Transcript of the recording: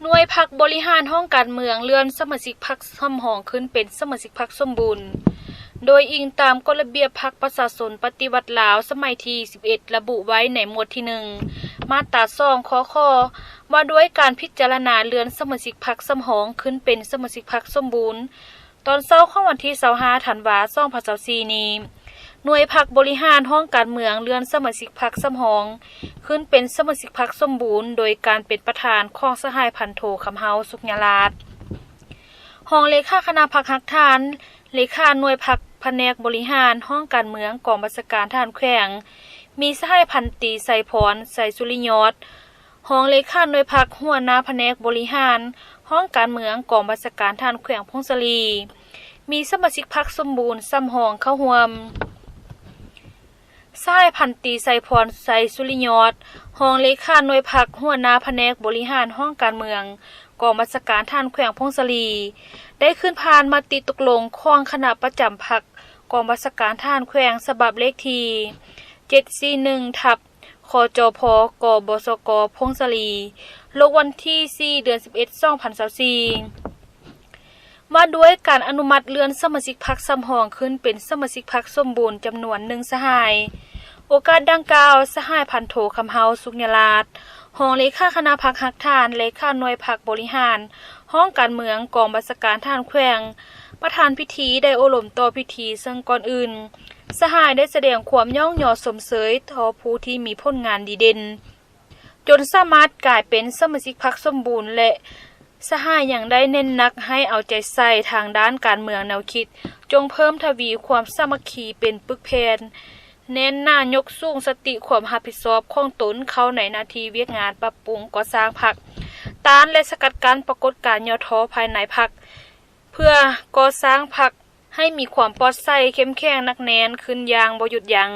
ໜ່ວຍພັກບໍລິຫານຫ້ອງການເມືອງເລື່ອນສະມາຊິກພັກສຳຮອງຂຶ້ນເປັນສະມາຊິກພັກສົມບູນ ໂດຍອີງຕາມກົດລະບຽບພັກປະຊາຊົນປະຕິວັດລາວສະໄໝທີສິບເອັດ ລະບຸໄວ້ໃນໝວດທີໜຶ່ງ ມາດຕາສອງ ຂໍ້ຂໍ ວ່າດ້ວຍການພິຈາລະນາເລື່ອນສະມາຊິກພັກສຳຮອງຂຶ້ນເປັນສະມາຊິກພັກສົມບູນ ຕອນເຊົ້າຂອງວັນທີຊາວຫ້າ ທັນວາ ສອງພັນຊາວສີ່ນີ້ ໜ່ວຍພັກບໍລິຫານຫ້ອງການເມືອງເລື່ອນສະມາຊິກພັກສຳຮອງຂຶ້ນເປັນສະມາຊິກພັກສົມບູນ ໂດຍການເປັນປະທານຂອງສະຫາຍພັນໂທ ຄຳເຮົາ ສຸກຍາລາດ ຮອງເລຂາຄະນະພັກຮາກຖານ, ເລຂາໜ່ວຍພັກພະແນກບໍລິຫານຫ້ອງການເມືອງກອງບັນຊາການທະຫານແຂວງ, ມີສະຫາຍພັນຕີ ໄຊພອນ ໄຊສຸລິຍອດ ຮອງເລຂາໜ່ວຍພັກຫົວໜ້າພະແນກບໍລິຫານຫ້ອງການເມືອງກອງບັນຊາການທະຫານແຂວງຜົ້ງສາລີ, ມີສະມາຊິກພັກສົມບູນສຳຮອງເຂົ້າຮ່ວມ. ສະຫາຍພັນຕີ ໄຊພອນ ໄຊສຸລິຍອດ ຮອງເລຂາໜ່ວຍພັກຫົວໜ້າພະແນກບໍລິຫານຫ້ອງການເມືອງກອງບັນຊາການທະຫານແຂວງຜົ້ງສາລີ ໄດ້ຂຶ້ນຜ່ານມະຕິຕົກລົງຂອງຄະນະປະຈຳພັກກອງບັນຊາການທະຫານແຂວງ ສະບັບເລກທີ ເຈັດສີ່ໜຶ່ງ ທັບ ຄຈພ ກບສກ ຜົ້ງສາລີ ລົງວັນທີສີ່ ເດືອນສິບເອັດ ສອງພັນຊາວສີ່ ວ່າດ້ວຍການອະນຸມັດເລື່ອນສະມາຊິກພັກສຳຮອງຂຶ້ນເປັນສະມາຊິກພັກສົມບູນຈຳນວນໜຶ່ງສະຫາຍ. ໂອກາດດັ່ງກ່າວ, ສະຫາຍພັນໂທ ຄຳເຮົາ ສຸກຍາລາດ ຮອງເລຂາຄະນະພັກຮາກຖານ, ເລຂາໜ່ວຍພັກບໍລິຫານຫ້ອງການເມືອງກອງບັນຊາການທະຫານແຂວງ ປະທານພິທີ ໄດ້ໂອ້ລົມຕໍ່ພິທີ, ເຊິ່ງກ່ອນອື່ນ ສະຫາຍໄດ້ສະແດງຄວາມຍ້ອງຍໍຊົມເຊີຍຕໍ່ຜູ້ທີ່ມີຜົນງານດີເດັ່ນ ຈົນສາມາດກາຍເປັນສະມາຊິກພັກສົມບູນ ແລະ ສະຫາຍຍັງໄດ້ເນັ້ນໜັກໃຫ້ເອົາໃຈໃສ່ທາງດ້ານການເມືອງແນວຄິດ, ຈົ່ງເພີ່ມທະວີຄວາມສາມັກຄີເປັນປຶກແຜ່ນແໜ້ນໜາ, ຍົກສູງສະຕິຄວາມຮັບຜິດຊອບຂອງຕົນເຂົ້າໃນໜ້າທີ່ວຽກງານປັບປຸງກໍ່ສ້າງພັກ, ຕ້ານ ແລະ ສະກັດກັ້ນປາກົດການຫຍໍ້ທໍ້ພາຍໃນພັກ, ເພື່ອກໍ່ສ້າງພັກໃຫ້ມີຄວາມປອດໃສ, ເຂັ້ມແຂງ, ໜັກແໜ້ນຂຶ້ນຢ່າງບໍ່ຢຸດຢັ້ງ.